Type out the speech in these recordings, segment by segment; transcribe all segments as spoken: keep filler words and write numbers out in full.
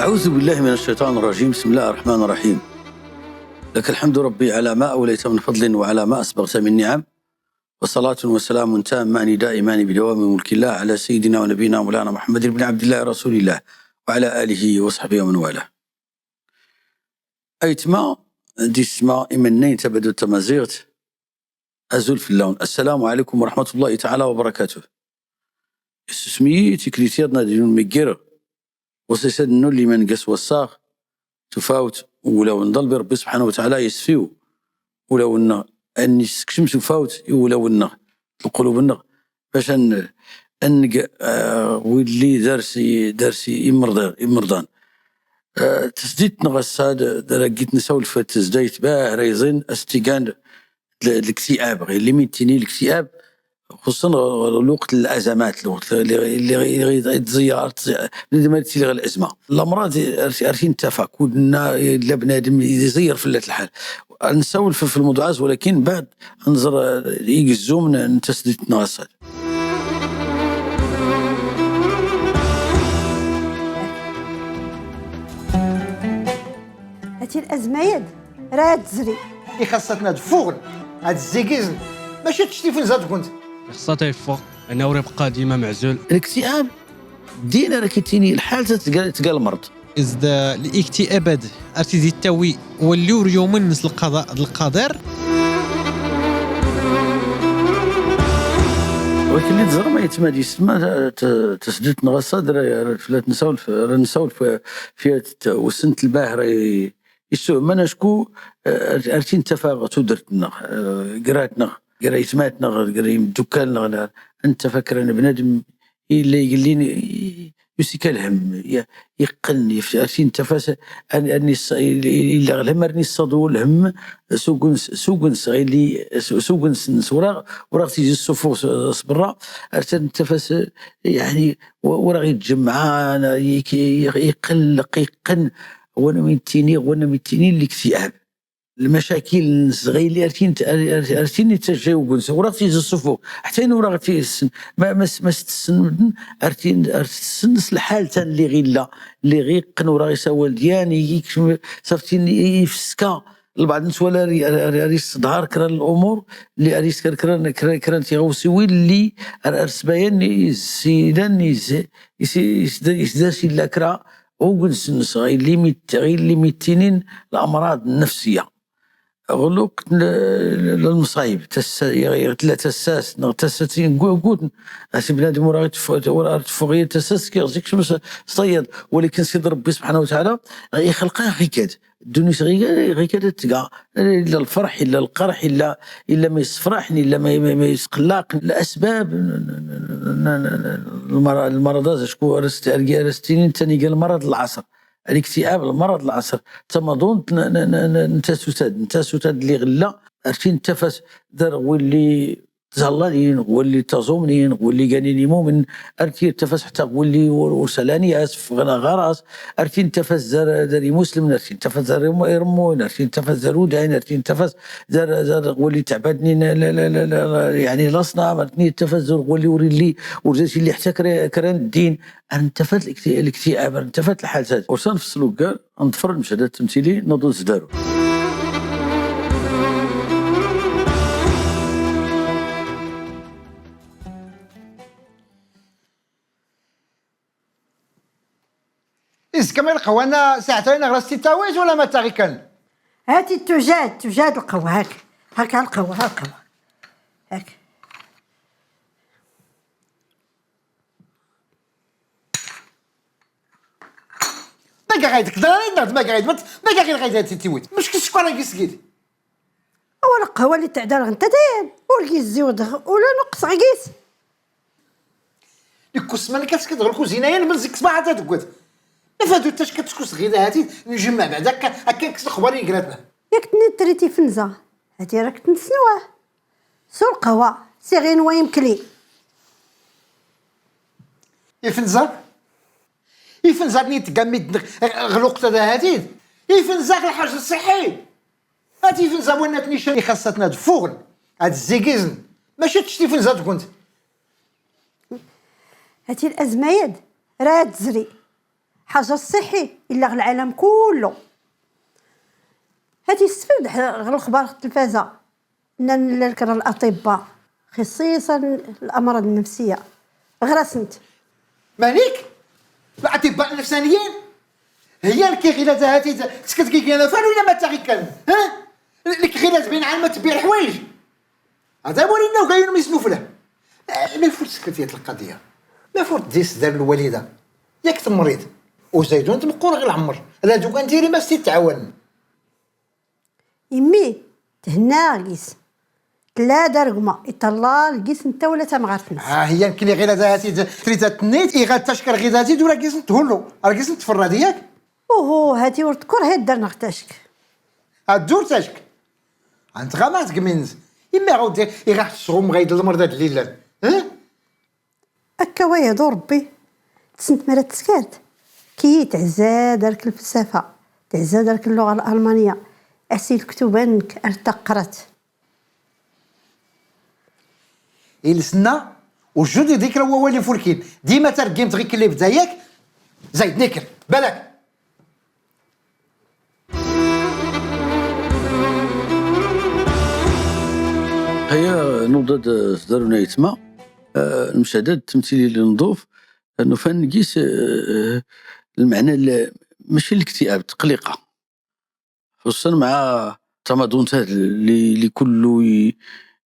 أعوذ بالله من الشيطان الرجيم. بسم الله الرحمن الرحيم. لك الحمد ربي على ما أوليت من فضل وعلى ما أسبغت من نعم. وصلاة وسلام تامان دائمان بدوام ملك الله على سيدنا ونبينا مولانا محمد بن عبد الله رسول الله وعلى آله وصحبه ومن والاه. Aytma, d yessma, imennayen n tabadut tamaziɣt, azul fell-awen. Assalamu alaykum wa rahmatullahi ta'ala wa barakatuh. Issusem-iyi tiklit-iḍ n ad ilun mi ggireɣ. Ɣas ad nnu liman gas wassaɣ, tufawt, ulawen n Ḍalbi Ṛebbi subḥanahu wa taɛala yesfiw ulawen-nneɣ, ad nessekcem tufawt i wulawen-nneɣ, lqulub-nneɣ, bac ad n-, ad neg, eh, willi d ars i, d ars i imerḍi-, imerḍan. Eh, tasdidt-nneɣ ass-a d, d ara git nsawel f tezdayt bah ra iẓin as-tt-igan d, d lektiab, ɣilli mi nettini lektiab, xuṣṣan ɣ-, ɣ-, lweqt n lazamat, lweqt li, li, li, li, li tẓeyyer, tẓeyyer, bnadem ara tili ɣ lazma. Lamraḍ ar, ar tintafa, kud nna illa bnadem iẓeyyer fellat lḥal. Nsawel f, f lmewḍuɛ-as, walakin baɛd nẓer, eh, igzum n, n tasdidt-nneɣ ass-a. Hati lazma-ad ra tezri. Ixaṣṣa-tn ad ffuɣn, ad zzigiẓn, maci ad tcti ifnza deg-wnt. Ixṣṣa-t ad iffeɣ, anawr ibqqa dima meɛzul. Lektiab, din ara k-ittini lḥal tga, tga lmerḍ. Is d liktiab-ad ar t-id-ittawi walli ur yumin s lqada d lqadir. Wakken i d-teẓram, aytma d yessetma, ta-, ta-, tasdidt-nneɣ ass-a, ra, ra, fell-as nsawel f, ra nsawel f, f yat t-, wessent lbahra i, issuhman acku, eh, ar, ar tintafa ɣ tudert-nneɣ, eh, gra-tneɣ, gra aytma-tneɣ, gra imeddukkal-nneɣ, la, ad ntafa kra n bnadem illa igellin, i, yusi-k lhemm, ya, iqqen, yef-, ar tintafa s-, ar, ar nis-, illa lhemm, ar nissaḍ lhemm, s ugens, s ugens ɣilli, s, s ugens-nnes, ur aɣ, ur aɣ tizi ssuffuɣ s, s berra, ar tintafa s, yeɛni, ur, ur aɣ iǧǧemɛa, i, i, iqelleq, iqqen, wana mi ttiniɣ, wana mi ttiniɣ, liktiab. Lmacakil-nnes ɣilli ar tin, ar, ar, ar tin ittajja ugens, ur aɣ tizi ssuffuɣ, ḥtta ayen ur aɣ tissen, ma, ma s-, ma s-tessen medden, ar tin, ar tessen s lḥal tan lliɣ illa, lliɣ iqqen ur aɣ isawal dyan, i, i, saf tin i, ifeska, lbeɛḍ n sswal ar, ar, ar, ar isseḍhar kra n lumur, lli ar isker kra n, kra, kra n tiɣawsiwin lli ar, ar sbayan is-, ilan is-, is-, is-, isdas illa kra, ugens-nnes ɣilli mi t-, ɣilli mi ttinin lamraḍ nnefsiya. Ɣ lweqt n, n, n lmeṣayib, tassa-, ɣ, ɣ tella tassast, neɣ tassatin gu-, guten, asi bnadem ur aɣ iteffeɣ, ur aɣ teffeɣ yir tassast, kiɣ zik cem s, s tayeḍ, walakin Sidi Ṛebbi subḥanahu wa taɛala, ixleq-aɣ ɣikad. Ddunit ɣikad, ɣikad ad tga. Illa lferḥ, illa lqerḥ, illa, illa ma yessefraḥen, illa ma, ma, ma yesqellaqen. Lasbab n, n, n, n, n, lmara-, lmaraḍ-a, acku ara s-, ara s-tinin tani ga lmaraḍ n lɛasr. Liktiab, lmaraḍ n lɛasr. Tamaḍunt n, n, n, n, n tasutad, n tasutad lli ɣ illa. Ar tin tafas dar ɣ willi tẓallanin, ɣ willi taẓumnin, ɣ willi ganin imumen, ar tin tafas ḥtta ɣ willi ur, ur salan yas, ffɣen ɣer-as, ar tin tafas dar, dar imuslimen, ar tin tafas dar irm-, irmuen, ar tin tafas dar udayn, ar tin tafas dar, dar ɣ willi ttɛbadnin, la, la, la, la, la, yeɛni laṣnam, ar tin tafas dar ɣ willi ur illi, ur zas illi ḥtta kra, kra n ddin, ar ntafat likti-, liktiab, ar ntafat lḥal-ad. Ur sa nfessel uggar, ad nḍfer lmecahdat ttemtili, naḍu s daru. Is kama lqahwa-nna saɛtayen ɣer-as titawit wala ma taɣ ikkan? Hati tujad, tujad lqahwa, hak. Hak lqahwa, ha lqahwa. Hak. Ma gɣayd kdar, ma gɣayd, ma gɣayd, ma gɣayd titiwit. Mec k sskwar-agi sgid. Awa lqahwa lli tɛedda ɣ netta dayen, ur gis ziwdɣ ula nuqqsɣ gis. Nekk usman kan skid ɣ lkuzina yan, mel zik ṣṣbaḥ ad tgwed. Ma fadu tac kat skus ɣida hati, njemmeɛ beɛd akka, akka kkes lexbar i gratna. Yak tnid trid ifenza, hati rak tnsnwa. Su lqahwa, si ɣinwa imekli. Ifenza? Ifenza tnid tgammid ɣ lweqt-a da hati? Ifenza ɣ lḥaǧ ṣṣiḥi. Hati ifenza wanna tnican ixaṣṣa-tn ad ffuɣen, ad zzigiẓen, maci ad tcti ifenza deg-went. Hati lazma-ad ra ad tezri. حجر صحي إلا غ العالم كله. هاتي السفر د ح-، غ الأخبار غ التلفازة. نن للكرا الأطباء، خصيصًا الأمراض النفسية. غرسنت. مالك؟ الأطباء النفسانيين؟ هي الكي غير زهاتي ز-، تسكت كي كان فان ولا ما تاغي كان؟ ها؟ لك غير بين عام تبيع الحوايج. هذا ورينا وكاين ما يسنو فله. آه، ما يفوت سكت يا القضية. ما فوت ديس دار الوالدة. ياك تمريض. وزيدون تمقور غير العمر. لا دوكا نديري ما ستي تعاون. إمي، تهنا لقيس. تلا دار قما، يطلع لقيس نتا ولا تا مغارتنس. ها هي يمكن غير هذا هاتي ز-، تريد تنيت، إي غاد تشكر غير هاتي دورا قيس نتهلو. راه قيس نتفرى دياك. أوهو، هاتي ورد كور هيد دار نغتاشك. هادور تاشك. أنت غا ما تقمنز. إما غاودي، إي غا حتى الشغل مغيد المرضى دليلان. ها؟ أكا ويا دور ربي. تسنت مرات تسكات. كي تعزا دارك الفلسفة، تعزا دارك اللغة الألمانية. أسي الكتوبة نك أرتقرت. إلسنا وجود ذكرى ووالي فوركين. ديما ترقيم تغيك اللي بدايك. زايد نكر. بالك. هيا نوض د-، دارونا يتما، آه، المشاهدات التمثيلية اللي نضوف، أنه فان نقيس، آه، المعنى ال-، ماشي الاكتئاب، التقليقة. خصوصًا مع تماضون تاع اللي، اللي كله ي-،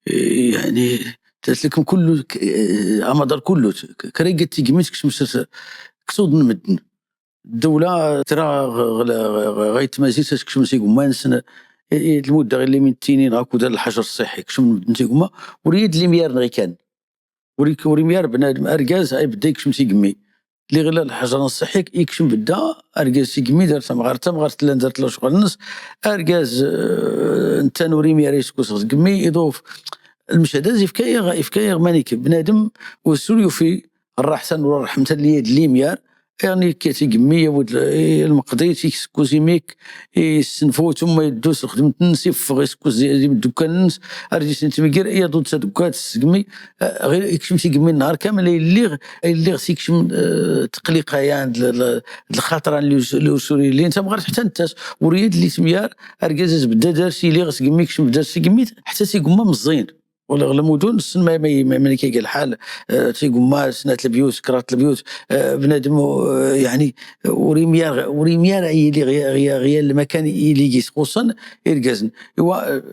يعني، تاتلكم كله ك-، آه، أمضر كله ك-، كريقة تيقميت كشمس كتوض نمدن. الدولة ترى غ-، غ-، غ-، غيتمازي تكشم سيكون ما نسن-، إيه، المدة غير اللي من التنين هاكو دار الحجر الصحي، كشم من تيكما، وريد اللي ميار نغي كان. وريك-، وري ميار بنادم أرقاز، أي بدا يكشم سيكمي. اللي غير الحجر الصحي يكشم بدا، أرقاز سيكمي، دار تمغار، تمغار تلان دارت له شغل النص، أرقاز، آه، نتا نوري ميار يسكو سيكمي، يضوف. المشهد هذا يفكايغ، يفكايغ مانيك بنادم وسوريو في الراحة والرحمة اللي هي اللي ميار، يعني كي تيقمي يا ود ال-، إيه، المقضي تيسكوزي ميك، إيه، يسنفو ثم يدوس الخدمة الناس يفغ يسكوزي يدي من الدكان الناس، أرجي سنت ميكير، إيه، دود تدكات السقمي، آه، غير يكشم تيقمي النهار كامل، يليغ، يليغ تيكشم، آه، تقليقة يعني، ل-، ل-، الخاطر اللي يس-، اللي يسوري اللي انت مغرت حتى انت وريد اللي تميار، أرجاز بدا دار سي ليغ سقمي يكشم بدا سقمي، حتى تيقما مزين. ولا غلا مدن السن ما، ما، ما، ما كيقال الحال، آه، تيقوم ما سنات البيوت، كرات البيوت، آه، بنادم، آه، يعني، وريميار، وريميار يلي غيا، غيا، غيا المكان يلي يسقوصن يرقزن. إوا، آه،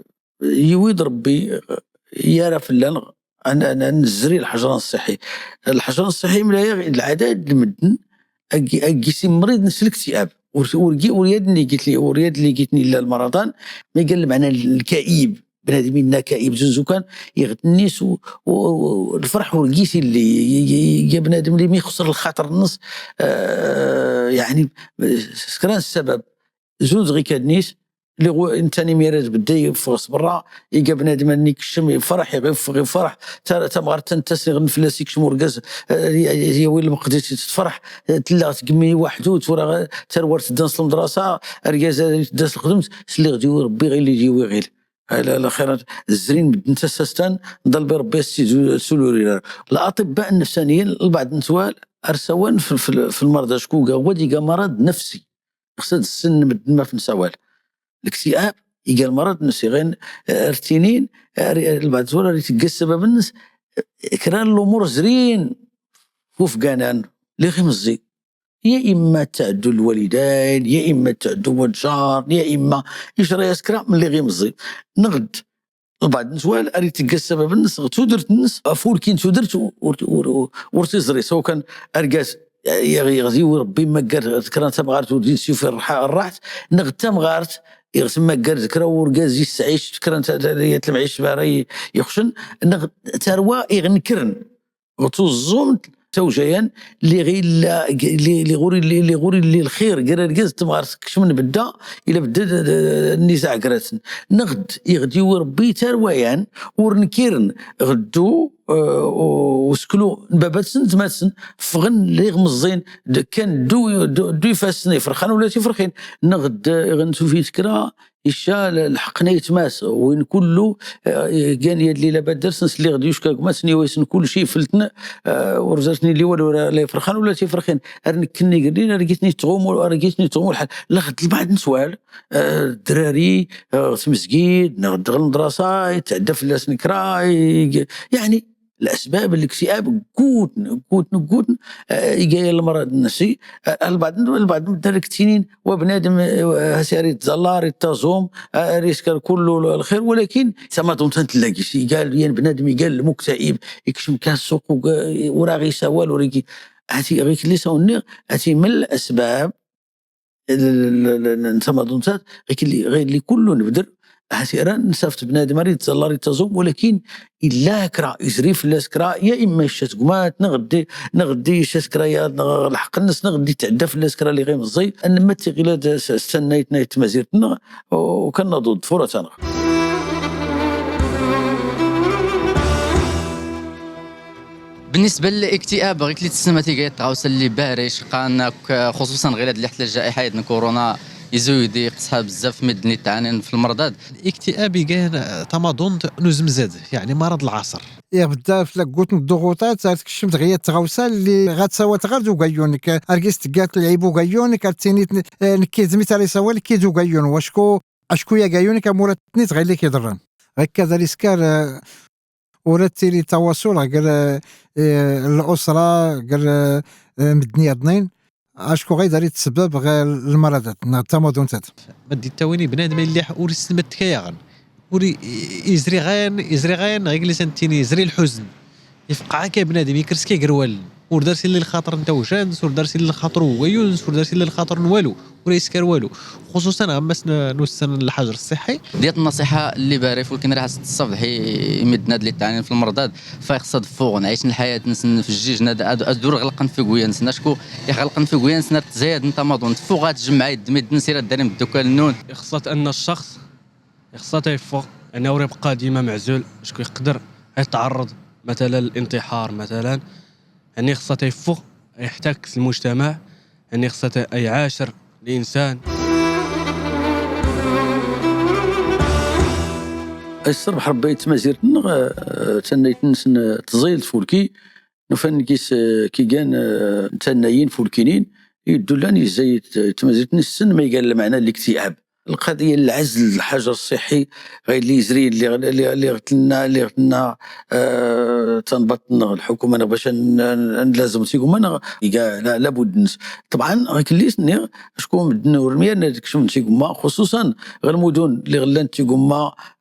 يويد ربي، آه، يا راه فلان، أنا، أنا نزري الحجر الصحي. الحجر الصحي ملا يغ-، العدد المدن، أجي، أجي سي مريض نفس الاكتئاب. ور-، ورقي، ورياد اللي قلت لي، ورياد اللي قلتني لا المرضان، ما قال معنى الكئيب. بنادمين كئيب زوزو كان يغتنيس و-، و-، و-، الفرح ورقيس اللي ي-، ي-، ي-، يا بنادم اللي ما يخسر الخاطر النص، آه، يعني، سكران السبب. زوز غي كادنيس، اللي غو-، انتاني ميراج بدي يفغس برا، يقا بنادم اني كشم يفرح، يغي يفغ يفرح، تا، تا مغار تنتسي غن فلاسي كشم ورقز، آه، يا، يا، يا ويل مقديتي تتفرح، آه، تلا تقمي وحدو، تورا غ-، تروار تدانس المدرسة، ارقاز تدانس الخدمت، سلي غديوي ربي غير اللي يجيوي غير. لا، لا، خير، الزرين بدن تسستان، ضل بربي السي زو-، سولوري. الأطباء النفسانيين البعض نتوال أرسوان في، في، في المرضى شكوكا، هو ديكا مرض نفسي. خص هاد السن مدن ما في نسوال. الاكتئاب يقال مرض نفسي، غين، آه، ارتينين، آه، ري-، البعض نتوال راه يتقى السبب النس، آه، كران الأمور زرين وفقانان، لي غيمزي. يا إما تعدوا الوالدين، يا إما تعدوا الجار، يا إما إيش راه يسكرا من اللي غيمزي. نغد البعض نسوال أري تلقى السبب النس، غ تودرت النس، أفول كين تودرت و-، و-، و-، ورتي زري، سواء كان أرقاس يا غي-، يغزي وربي ما قال ذكرى تمغارت ودين سيوفي الرح-، الرحت، نغد تمغارت، يغسم ما قال ذكرى ورقاز يستعيش، ذكرى انت يتلمعيش باري يخشن، نغد تروى يغنكرن. غتوزوم توجيان اللي غي لا، اللي، اللي غوري، اللي، اللي غوري اللي الخير، قرا رقز تمغار تكشم نبدا، إلا بدا د-، د-، النزاع قراتن. نغد يغدي وربي تارويان، ورنكيرن غدو، آه، و-، وسكلو باباتسن تماتسن، فغن لي غمزين، د-، كان دو، دو، دو يفاسن يفرخان ولا تفرخين. نغد، آه، غنتو في تكرا، Ica l-, lḥeqq-nna yetmas, win kullu, eh, gan yad lila badders, nsliɣ d yucka gma, sniwa yesn kulci, feltn, eh, ur zertn illi walu, la ifrxan wala tifrxin. Ar nekkenni grin, ar gitni tɣumu, ar gitni tɣumu lḥal. Laxed lbaɛd n swal, eh, drari, eh, tmezgid, neɣ d lmedrasa, yetɛedda fell-asn kra, i-, yeɛni, الأسباب الاكتئاب قوتن، قوتن، قوتن، آه، يقايا المرض النفسي. آه، البعض، البعض المدرك تينين وبنادم، آه، هاسي ريت زلار، ريت تازوم، آه، ريسكر كله الخير، ولكن سما دون تنت لاقي شي قال، ين بنادم يقال مكتئب، يكشم كان السوق وقا-، وراغي سوال وريكي. هاتي غيك اللي ساوني، هاتي من الأسباب ال-، ال-، ال-، ال-، نتا ما ظنتات، غير اللي، غير اللي كله نبدر. هاتي راه نصيفط بنادم راه يتزلر يتزوم، ولكن إلا كرا يزري في الناس كرا، يا إما يشات قمات، نغدي، نغدي يشات كرا، يا نغ-، لحق الناس، نغدي تعدى في الناس كرا اللي غير مزي. أن ما تيغي لا د-، س-، استنيت نايت مزيرتنا، وكان نضد فرة أنا. بالنسبة للاكتئاب، غير كلي تسمى تيجي تغاوس اللي بارش قانك، خصوصًا غير هاد اللي حتى الجائحة ديال كورونا يزويدي قصها بزاف من الدنيا تعاني في المرضى. الاكتئاب يجي تماضون نوزمزاد، يعني مرض العصر. يا بزاف لا قلت الضغوطات، عرفت كشمت غير تغاوسة اللي غاتساوى تغرد وقايونك، أرقيس تقات العيب وقايونك، عرفتيني تن-، آه، نكيزمي تاري سوى لكيز وقايون، واشكو، أشكو يا قايونك أمورات تنيت غير اللي كيضرن. هكذا الإسكار، آه، ورا تيلي تواصل غير، آه، الأسرة، غير، آه، مدنية اثنين. أشكو غير داري تسبب غير المرضات، نا تماضون تات. بدي تاويني بنادم اللي ح-، وري سلمت كياغن. وري يزري غين، يزري غين، غير اللي سنتيني، يزري الحزن. يفقع كي بنادم يكرس كي قروال. ور دارسي للخاطر نتا وشانس، ور دارسي للخاطر هو يونس، ور دارسي للخاطر نوالو. وريسكر والو. خصوصًا غمس ن-، نوسن الحجر الصحي. ديت النصيحة اللي بارف، ولكن راه الصبح يمدنا اللي تعاني في المرضاد، فيقصد فوق نعيش الحياة نسن في الجيج ند-، أد-، أدور غلقن في قويا نسن أشكو يغلقن في قويا نسن تزايد نتا ماضون فوق غاتجمع يد مد نسير الدري مدوكا النون. يخصت أن الشخص يخصت يفوق أنه يبقى ديما معزول، أشكو يقدر يتعرض مثلًا للانتحار مثلًا، يعني خصو تيفوق، يحتك المجتمع، يعني خصو تي-، يعاشر الإنسان. السر حربيت مزيرتن، آه، تنيت نسن تزيل فولكي، نفن كيس، آه، كي كان، آه، تنايين فولكينين، يدو لان يزايد تمزيرتن السن ما يقال المعنى الاكتئاب. القضية العزل، الحجر الصحي، غير اللي يزري، اللي، اللي، اللي غتلنا، اللي غتلنا، آه، تنبطن الحكومة، أنا باش ن-، ن-، نلازم تيكون، أنا، إيكا، لا، لابد نس-، طبعًا، غير كلي سني، شكون بدنا ورمية، أنا ديك شمن تيكون، خصوصًا غير المدن اللي غلان تيكون،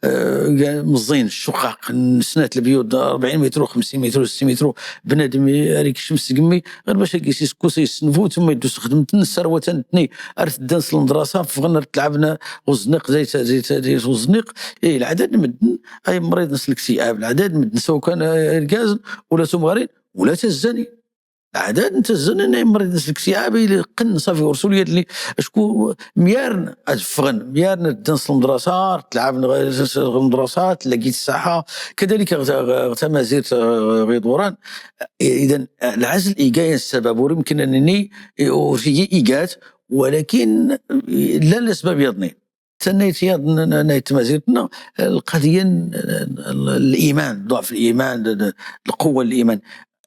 آه، مزين، الشقق، سنات البيوت أربعين متر و خمسين متر و ستين متر، بنادم يريك الشمس تقمي، غير باش هكا يسكو سيسنفو، ثم يدوس خدمتن، الثروة تنتني، أرث الدنس المدرسة، فغن أرث تلعبنا، وزنق، زي، زي، زي، زي وزنق. إيه، العدد مدن، أي مريض نفس الاكتئاب، العدد مدن، سواء كان، آه، إرقاز، ولا سمغرين، ولا تزاني. العدد نتزاني، أي مريض نفس الاكتئاب، اللي قن صافي ورسول يد لي، أشكو ميارن أدفغن، ميارن الدنس المدرسة، تلعب نغ-، المدرسة، تلاقيت الساحة، كذلك غ-، غ-، غ-، تمازيرت، آه، غير دوران. إذن العزل إيجايا السبب، ويمكن أنني أورجي إيجات، ولكن لا الأسباب يضني. تنيت يضن، نيت مازلتنا القضية ن-، ال-، الإيمان، ضعف الإيمان، ال-، القوة الإيمان.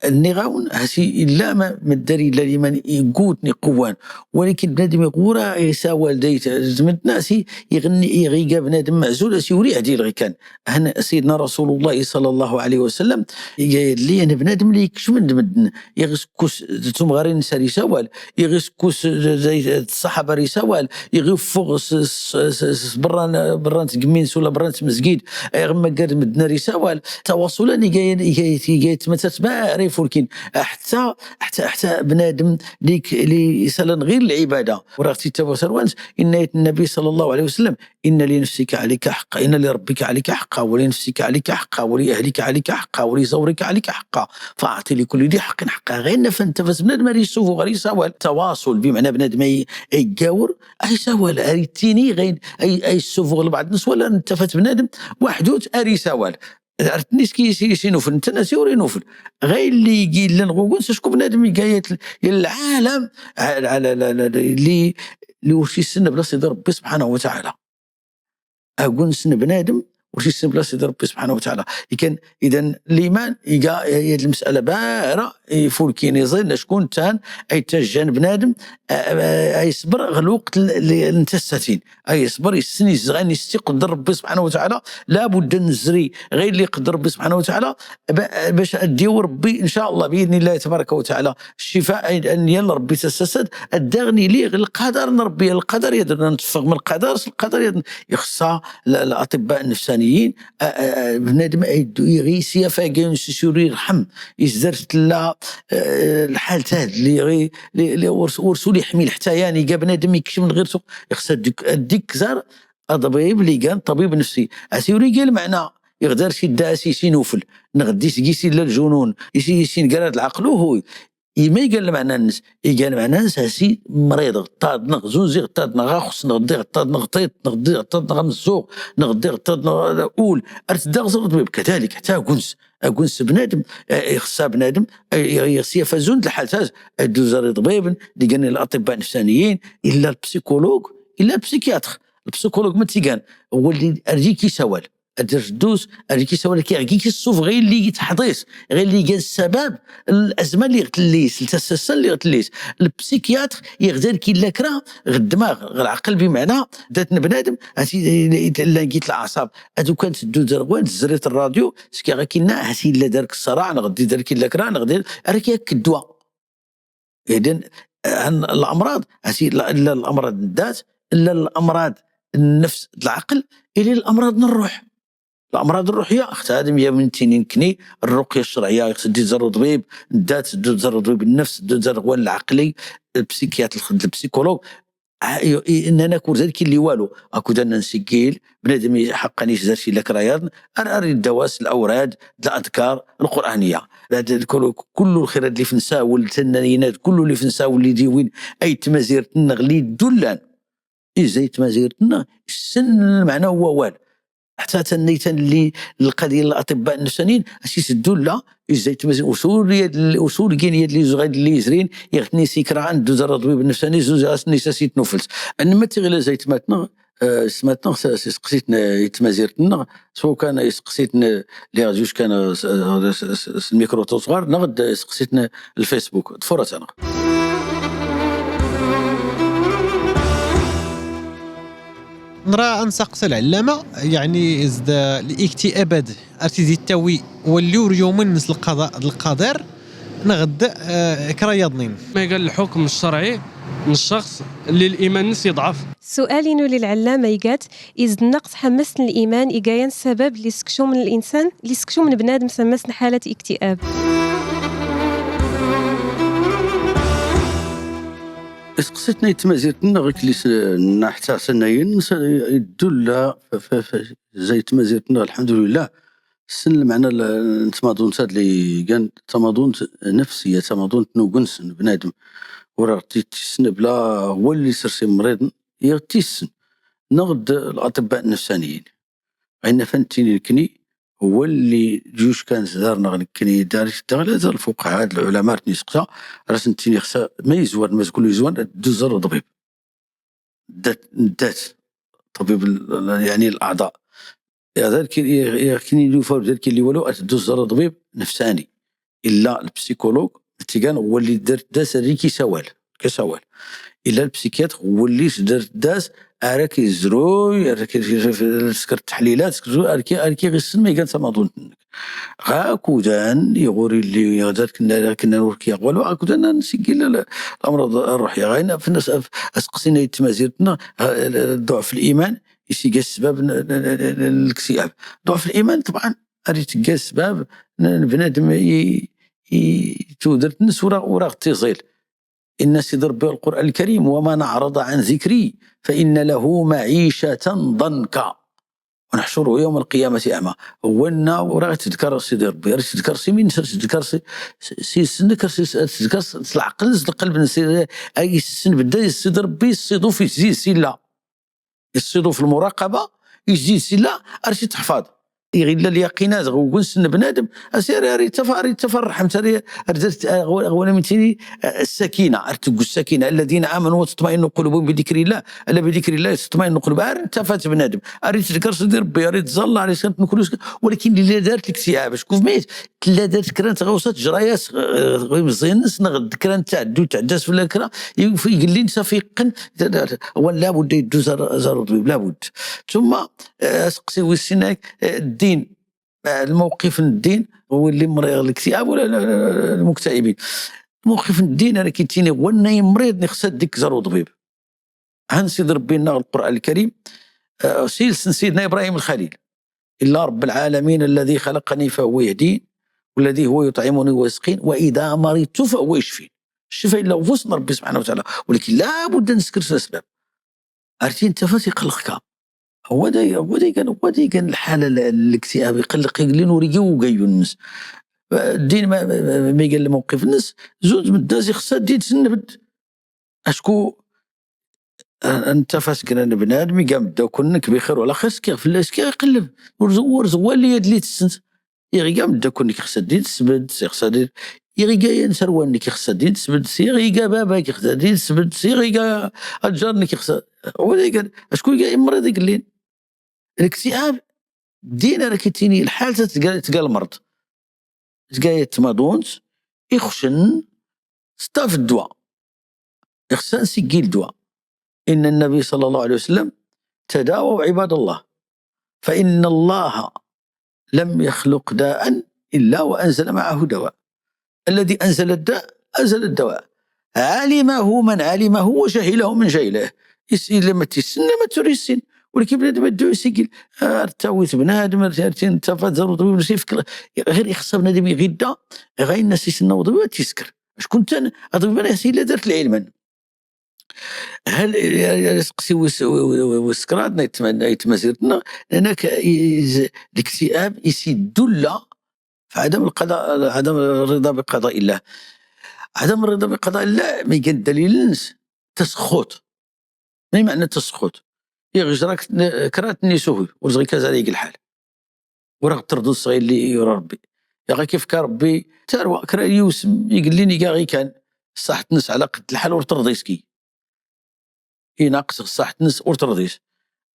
النغاون هسي إلا ما مدري إلا الإيمان يقوتني قوان، ولكن بنادم يغورا يساوال ديت زمتنا سي يغني يغيقا بنادم معزول سي وري عديل غي كان. هن سيدنا رسول الله صلى الله عليه وسلم قال لي: "أنا بنادم اللي يكشمن مدن، يغسكس تمغارين ساري سوال، يغسكس زي الصحابة ري سوال، يغفغ س-، س-، س-، س-، بران، بران تقمينس ولا بران تمزقيد، يغمى قاد مدن ري سوال." تواصل أنا جاي، جاي، جاي تمتت باري فولكين. حتى، حتى، حتى بنادم ليك، لي يسالن غير العبادة. وراه تيتابع سروانس، إن النبي صلى الله عليه وسلم إن لنفسك عليك حقا، إن لربك عليك حقا، ولنفسك عليك حقا، ولأهلك عليك حقا، ولزورك عليك حقا، فأعط لكل ذي حق حقه. غير نفن تفس بنادم راه يسوفو غير يساوال. تواصل بمعنى بنادم أي، أي يقاور، أي سوال، أي تيني، غير أي، أي يسوفو لبعض الناس، ولا نتفت بنادم وحدوت أري سوال. عرفتني سكي سي، سي نوفل، نتا ناسي وري نوفل. غير اللي يجي لنا غوغون، سشكو بنادم يقايت ل-، العالم، على، على، على، على، اللي، اللي ورشي السنة بلا سيدي ربي سبحانه وتعالى. Aguns n bnadem ur t-issin bla Sidi Ṛebbi subḥanahu wa taɛala. Ikan, idan, liman iga yad lmes'ala bara ifulkin iẓil acku nettan ay ttajjan bnadem, eh, eh, ay iṣber ɣer lweqt l-, l-, n tassatin. Ay iṣber, issen, izzi ɣayen isteqder Ṛebbi subḥanahu wa taɛala. Labudda nezri ɣayen li iqedder Ṛebbi subḥanahu wa taɛala, ba-, bac ad d-yawi Ṛebbi, in ca Allah, bi idni Llahi tabaraka wa taɛala, ccifa ay, ay n-yal Ṛebbi tassasat, ad daɣen iliɣ lqadar n Ṛebbi, lqadar yad ntteffeɣ min lqadar, s lqadar yad ixṣa l-, l-aṭibba nnefsaniyin, a, a, a, bnadem ay iddu iɣi s yafag, s ur irḥem, izdar tella, eh, lḥal tad li, li, li, li ur s-, ur s ul iḥmil ḥtta yan, iga bnadem ikcem n ɣir suq, ixṣa ad dik-, ad ikzar, aḍbib li igan ṭabib nefsi. Asi ur iga lmeɛna iɣ dar s idda asi s inufel, neɣ d isgi s illa ljunun, is, is ineggar ad lɛeql, uhuy. Ima iga lmeɛna-nnes? Iga lmeɛna-nnes asi mriḍeɣ ṭṭad, neɣ zunziɣ ṭṭad, neɣ axuṣ, neɣ ddiɣ ṭṭad, neɣ ṭiṭ, neɣ ddiɣ ṭṭad, neɣ amezzuɣ, neɣ ddiɣ ṭṭad, neɣ ul. Ar teddaɣ ẓer ṭbib, kadalik, ḥtta aguns. Aguns bnadem, eh, ixṣa bnadem, eh, ixṣa yaf azun d lḥal taz, ad ddu ẓer iḍbiben, li gan l'aṭibba nnefsaniyin, illa lpsikulug, illa lpsikyatr. Lpsikulug ma t-igan, huwa li ar dik isawal. Ad d-ddus, ar dik isawal, ki, ki, ki issufeɣ ɣilli teḥḍis, ɣilli iga ssabab, lazma li ɣ tellis, ltassasa li ɣ tellis. Lpsikyatr iɣ dar ki illa kra ɣ ddmaɣ, ɣ lɛeql, bimeɛna dat n bnadem, ati, llan git laɛṣab. Ad ukan teddu dar ɣwan, tezrit rradyu, s ki ɣa kinna, ati illa dar k ṣṣaraɛ, neɣ di dar ki illa kra, neɣ di, ar ki ak ddwa. Idan, eh, lamraḍ, hati, la, illa lamraḍ n ddat, illa lamraḍ n nnefs d lɛeql, illa lamraḍ n rruḥ. Lamraḍ rruḥiya, xta ad myawin ttini nekkni, rruqya ccerɛiya, ixṣ teddu tẓerr ṭbib n ddat, teddu tẓerr ṭbib n nnefs, teddu tẓerr ɣwan lɛeqli, lpsikyatr, lpsikulug, a, i, i, nnan-ak ur dar ki illi walu. Akud ad nsiggil, bnadem i, ḥaqqan, is dar s illa kra yaḍn, ar, ar iddaw-as lawrad, d laḍkar lquraniya. Lad, kul, kullu lxirat li f nsawel, tannayin-ad, kullu li f nsawel li d-iwin ayt tmazirt-nneɣ li ddullan. Is ayt tmazirt-nneɣ, issen lmeɛna n wawal. Ḥtta tannayt-an li lqadiya n laṭibba nnefsaniyin, as is ddulla, is ayt tmazirt, usul yad, usul gin yad li zuɣ ad li izrin, iɣ tni sikra, ad ddu ẓer ṭbib nnefsani, zuz as nisa si tnufelt. Anma tiɣila zayt matneɣ, Eh, s matneɣ, s, s, seqsit n, eh, i tmazirt-nneɣ, s wakan i seqsit n, eh, li ɣ juj kan, eh, s, eh, s, s, s lmikru tusɣar, neɣ d, eh, seqsit n, eh, lfacebook. Ḍfur-ateɣ. Nra ad nseqsi lɛellama, yeɛni, is d, eh, الاكتئاب ad, ar t-id-ittawi walli ur yumin s lqada d lqadir, neɣ d, eh, kra yaḍnin. Ma iga lḥukm ccerɛi n ccaxṣ lli liman-nnes yeḍɛef. Ssual-inu lilɛellama iga-t, is d nnaqṣ ḥammast n liman iga-yan ssabab lli iskecmen linsan, lli iskecmen bnadem s ḥammast n ḥalat iktiab. Is qsit n ayt tmazirt-nneɣ, ikli s-, nna ḥtta s-, nnayen s-, iddulla f-, f-, f-, zayt tmazirt-nneɣ, lḥemdulillah, ssen lmeɛna l-, n tmaḍunt-ad li gan tamaḍunt nefsiya, tamaḍunt n ugens n bnadem. Ur aɣ-t-id-tissen bla walli sers imriḍen i aɣ-t-tissen, neɣ d laṭibba nnefsaniyin. Ayen naf ad nettini nekkni, walli juj kan s dar-nneɣ nekkni, dar-, dar-, dar lfuqaha, d lɛulama ar ten-iseqsa, ar asen-nettini xsa ma yezwar, ma zgul yezwar, ad ddu ẓer ṭbib. Ddat, ddat, ṭbib l-, l-, yeɛni laɛḍa. Iɣ dar ki, iɣ, iɣ kini yufa ur dar ki illi walu, ad teddu tẓerr ṭbib nefsani. Illa lpsikulug, tigan, walli dart das ar rik isawal, k isawal. Illa lpsikyatr, walli s dart das, ara k izruy, ara k isker taḥlilat, ara k, ara k iɣ issen ma igan tamaḍunt-nnek. Ɣa akudan, iɣ ur illi, iɣ dar kinna, kinna ur k yaɣ walu, akudan ad nsiggil l-, lamraḍ rruḥi. Ɣa inna f-, as-, as-, aseqsi n ayt tmazirt-nneɣ, ɣa, ḍuɛf liman, is iga ssbab n, n, n, n, n lektiab. Ḍuɛf liman, ṭebɛan, ar itegga ssbab n, n bnadem i, i tudert-nnes ur a-, ur aɣ-t-iẓil. Inna Sidi Ṛebbi Lqur'an Lkarim: ومن أعرض عن ذكري فإن له معيشة ضنكا ونحشره يوم القيامة أعمى. Wanna ur aɣ-itedkar Sidi Ṛebbi, ar itedkar s imi-nnes, ar itedkar s, s, s iles-nnek, ar s, ar itedkar s, s leɛqel-nnes, s lqelb-nnes, ay issen bedda Sidi Ṛebbi, iṣṣiduf, izzid s illa. Iṣṣiduf lmuraqaba, izzid s illa, ar s-iteḥfaḍ. Iɣ illa lyaqin-a ɣ uguns n bnadem, a s-, ar, ar ittaf, ar ittaf rrḥemt, ar, ar, ar, ar, ar, ar, ar tini, eh, ssakina, ar teggu ssakina. Alladina amanu wa tatmainu qulubuhum bi dikrillah, ala bi dikrillah tatmainu qulub. Ar ittaf bnadem, ar ittdekr Sidi Rebbi, ar ittẓalla, ar ittnekru, walakin illa dart lektiab, acku fhmiɣ, tella dart kra n tɣawsa tejra-yas, eh, ɣ imeẓẓi-ines, neɣ d kra n tɛeddu tɛedda-s fell-as kra, i-, igellin s-, af iqqen, wa labud ad yeddu ẓer, ẓer uṭbib, labud. Tumma, eh, aseqsi wis sin, eh, ddin, eh, lmawqif n ddin, ɣ willi mri-, ɣ lektiab wala l-, l-, l-, lmuktaibin. Lmawqif n ddin, ara k-ittini, wanna imriḍ, ixṣṣa ad ikk ẓer uṭbib. Han Sidi Rebbi-nneɣ Lqur'an Lkarim, eh, s iles n Sidna Ibrahim Lxalil. إلا رب العالمين الذي خلقني فهو يهدين، والذي هو يطعمني ويسقين، وإذا مرضت فهو يشفين. Ccfa illa ɣ ufus n Rebbi subḥanahu wa taɛala. Walakin labud ad neskr s lesbab. Ar tin tafat iqelleq-ka. Huwa da, huwa da igan, huwa da igan lḥala n lektiab, iqelleq igellin ur igi ugayyun-nnes. Ddin ma, ma, ma, ma igan lmawqif-nnes, zun d medden ixṣṣa ddin s nnbedd. Acku, eh, anta fas kra n bnadem, iga ameddakel-nnek bixir wala xir, skiɣ fell-as, skiɣ iqelleb. Ur z-, ur zwali ad li tessent. Iɣ iga ameddakel-nnek ixṣṣa ad d-isbedd, ixṣṣa ad d-, iɣ iga yan tarwa-nnek ixṣṣa ad d-isbedd, iɣ iga baba-k ixṣṣa ad d-isbedd, iɣ iga aǧar-nnek ixṣṣa, wala iga, acku iga imriḍ igellin. Lektiab, ddin ara k-ittini lḥal tga, tga lmerḍ. Tga yat tmaḍunt, ixcen, s ṭṭaf ddwa. Ixṣṣa ad nsiggil ddwa. إن النبي صلى الله عليه وسلم: تداووا عباد الله، فإن الله لم يخلق داء إلا وأنزل معه دواء. الذي أنزل الداء أنزل الدواء. علمه من علمه وجهله من جهله. Is-, illa ma t-issen, illa ma ur t-issin. Walakin bnadem ad d-isiggil. Ar tawit bnadem, ar, ar tin tafat ẓer uṭbib, ur s-ifk. Ɣir ixṣṣa bnadem iɣidda, ɣayen as-isenna uṭbib ad t-iskr. Acku netta, aṭbib-a illa dart lɛilman. Hal, aseqsi wis, wis kraḍ, n ayt-, n ayt tmazirt-nneɣ, nnan-ak, i-, i-, lektiab is idulla f ɛadam lqada, ɛadam rrida bi qada illah. Ɛadam rrida bi qada illah, ma igan ddalil-nnes, tasxut. Ma imeɛna tasxut? Iɣ ijra-k n-, kraḍ n isuhi, ur zɣi-k azal ig lḥal. Ur aɣ-terḍud s ɣilli yura Rebbi. Iɣ ak-ifka Rebbi tarwa, kra n yiwsem, igellin iga ɣi kan, ṣṣaḥt-nnes ɛla qedd lḥal ur terḍi s-gi. Inaqes ɣ ṣṣaḥt-nnes ur terḍi s-.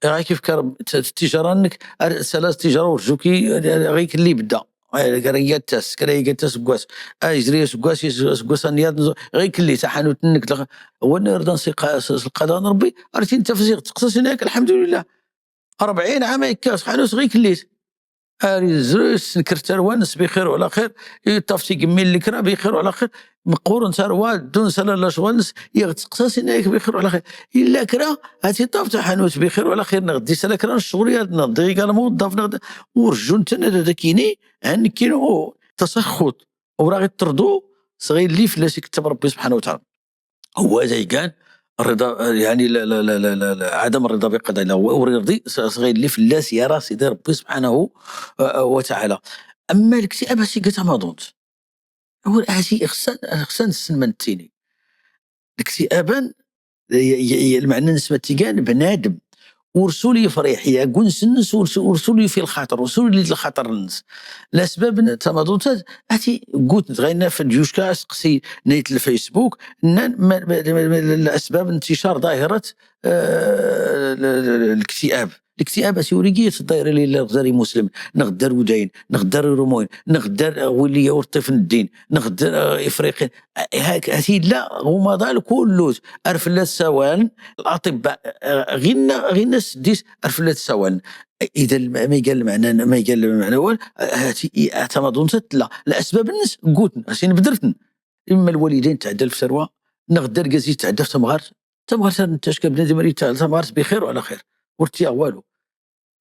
Iɣ ak-ifka Rebbi t-, t-, ttijara-nnek, ar, salas ttijara ur tzuki, ɣi kelli bedda. Kra iga tas, kra iga tas aseggas. A, izri aseggas, is-, aseggas anyaḍ, ɣi kelli taḥanut-nnek, wan irḍan s iqa-, s, s lqada n Rebbi, ar tin tafsiɣ teqsasin yak, alḥamdulillah. Rebɛin ɛam ikka, subḥanu, s ɣi kelli-t. Ar izri, snker tarwa-nnes bixir wala xir, iṭṭaf tigemmi n lekra bixir wala xir, meqqurent tarwa, ddun s ala lecɣal-nnes, iɣ teqsasin yak bixir wala xir. Illa kra, ad tiṭṭaf taḥanut bixir wala xir, neɣ ddis ala kra n ccɣel-yad, neɣ ddiɣ iga lmuweḍḍaf, neɣ d-, ur jjun-ten ad, ad ak-ini, ha nekkini, u, tasxut, ur aɣ-iṭṭerḍu s ɣilli fell-as ikettab Rebbi subḥanahu wa taɛala. Huwa da igan rrida, yani, la, la, ɛadam rrida bi qada illah, ur irḍi s, s ɣilli fell-as yara Sidi Rebbi subḥanahu, eh, wa taɛala. Amma lektiab a s iga tamaḍunt. Awal, a s i-, ixṣṣa, ixṣṣa ad nessen ma nettini. Lektiab-a, y-, y-, y-, lmeɛna-nnes ma t-igan bnadem ur sul yefriḥ, ya, g uns-nnes ur su-, ur sul yufi lxaṭer, ur sul yelli lxaṭer-nnes. Lasbab n tamaḍunt-a, ati ggutnt, ɣayna f d yucka aseqsi n ayt lFacebook, nnan ma, ma, ma, ma, lasbab n nticar ḍahirat, eh, l-, l-, l-, lektiab. Lektiab a s-iwri gis ḍayr lli illa ɣ ẓer imuslim, neɣ ḍar udayn, neɣ ḍar irumuyen, neɣ ḍar, eh, willi ur ṭṭifen ddin, neɣ ḍar, eh, ifriqin. Eh, hak, hati illa ɣ umaḍal kullu, ar fell-as ssawalen, الأطباء, eh, ɣinna, ɣinna s ddis, ar fell-as ssawalen. Eh, idan, ma, ma igan lmeɛna, ma igan lmeɛna wal, eh, hati, i, eh, tamaḍunt-a tella. Lasbab-nnes, ggutn, a s-in bdrtn. Imma lwalidayn tɛedda f tarwa, neɣ d argaz itɛedda f tamɣart. Tamɣart ar netta acka bnadem ar ittɛedda tamɣart bixir wala xir. Ur tt-yaɣ walu.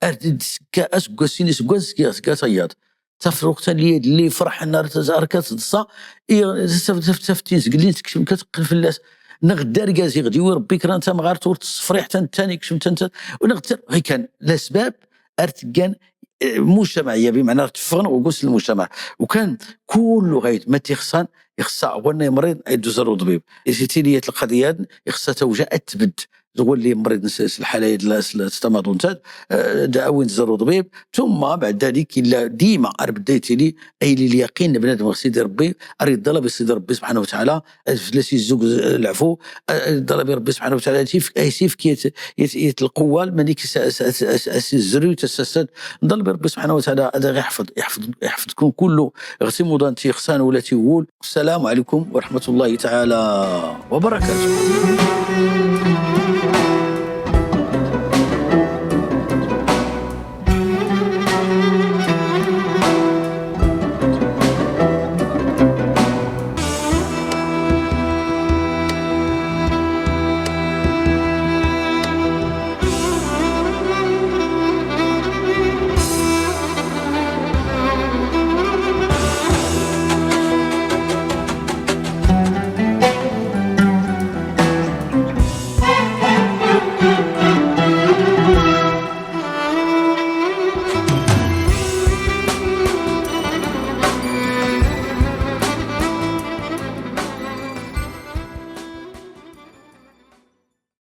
Ar d-, d-, s-, ka-, aseggas, sin iseggas, seg, seg tayaḍ. Tafruxt-a lli, lli ferḥen ar taz-, ar ka teḍsa, i, taf-, taf-, taf-, tin zgellin tekcem ka teqqen fell-as. Neɣ d argaz iɣ d-iwi Rebbi kra n tamɣart ur tessefriḥ tan, tan ikcem tan, tan. U neɣ d-, ɣi kan, lasbab ar tggan, eh, mucamaɛ, ya, bimeɛna ar teffɣen ɣ uguns n lmucamaɛ. U kan kullu ɣayd ma t-ixṣan, ixṣa wanna imriḍ ad iddu ẓer uḍbib. Is ittini yat lqaḍiya-n, ixṣa tawja ad tbedd. Zuɣ wali mrid s lḥala-ad, s tamaḍunt-ad, eh, da awin-d ẓer uḍbib. Tumma baɛd dalik illa dima ar bda itili, ay li lyaqin n bnadem ɣer Sidi Ṛebbi, ar iḍalab i Sidi Ṛebbi subḥanahu wa taɛala, ad fell-as izzug leɛfu, ad iḍalab i Ṛebbi subḥanahu wa taɛala, ad as-ifk, ad as-ifk yat, yat, yat lquwwa, lmanik s, s, s, s, s zrut, s, s, s, nḍalab i Ṛebbi subḥanahu wa taɛala ad aɣ-iḥfeḍ, iḥfeḍ, iḥfeḍ-kun kullu ɣer timuḍan tixsan wala tiwwul. Assalamu ɛalaykum wa raḥmatullahi taɛala wa barakatuh.